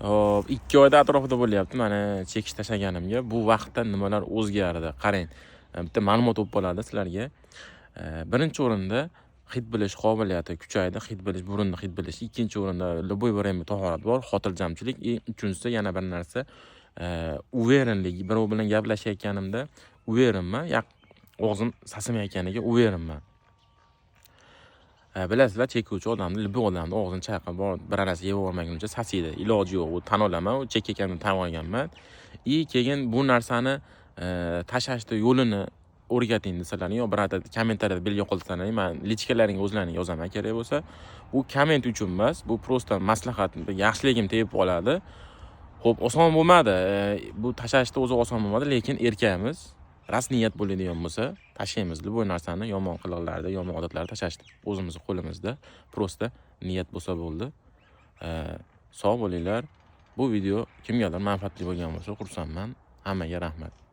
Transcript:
Hop, 2 oyda atrofida bo'lyapti mani chekish tashlaganimga. Bu vaqtda nimalar o'zgardi? Qarang, bitta ma'lumot bo'lib qoladi sizlarga. Birinchi o'rinda hid bilish qobiliyati kuchaydi. Hid bilish, burunni hid bilish. Ikkinchi o'rinda любой время tahorat bor, xotirjamchilik. И uchinchisi yana bir narsa, уверен lik. Birov bilan gaplashayotganimda уверен man, og'zim sasimayotganiga уверен man. Bilasizlar, chekuvchi odamni, любой odamni og'zini chayqab bir narsa yeb yubormaguncha sasiydi. Iloji yo'q, u tan olaman, u chekayotganimda tan olganman. И keyin bu narsani tashlashni yo'lini o'rgating desalaring yo birorta kommentariyada belgi qoldirsalaring, man личка laringga o'zlaring yozaman kerak bo'lsa. Bu komment uchun emas, bu просто maslahat, yaxshiligim tegib qoladi. Xo'p, oson bo'lmadi. Bu tashlashni o'zi oson bo'lmadi, lekin erkakmiz. Rost niyat bo'ladigan bo'lsa, tashlaymiz. Любой narsani, yomon qiliqlarni, yomon odatlarni tashlash o'zimizni qo'limizda. Просто niyat bo'lsa bo'ldi. Sog' bo'linglar. Bu video kimgadir manfaatli bo'lgan bo'lsa, xursandman. Hammaga rahmat.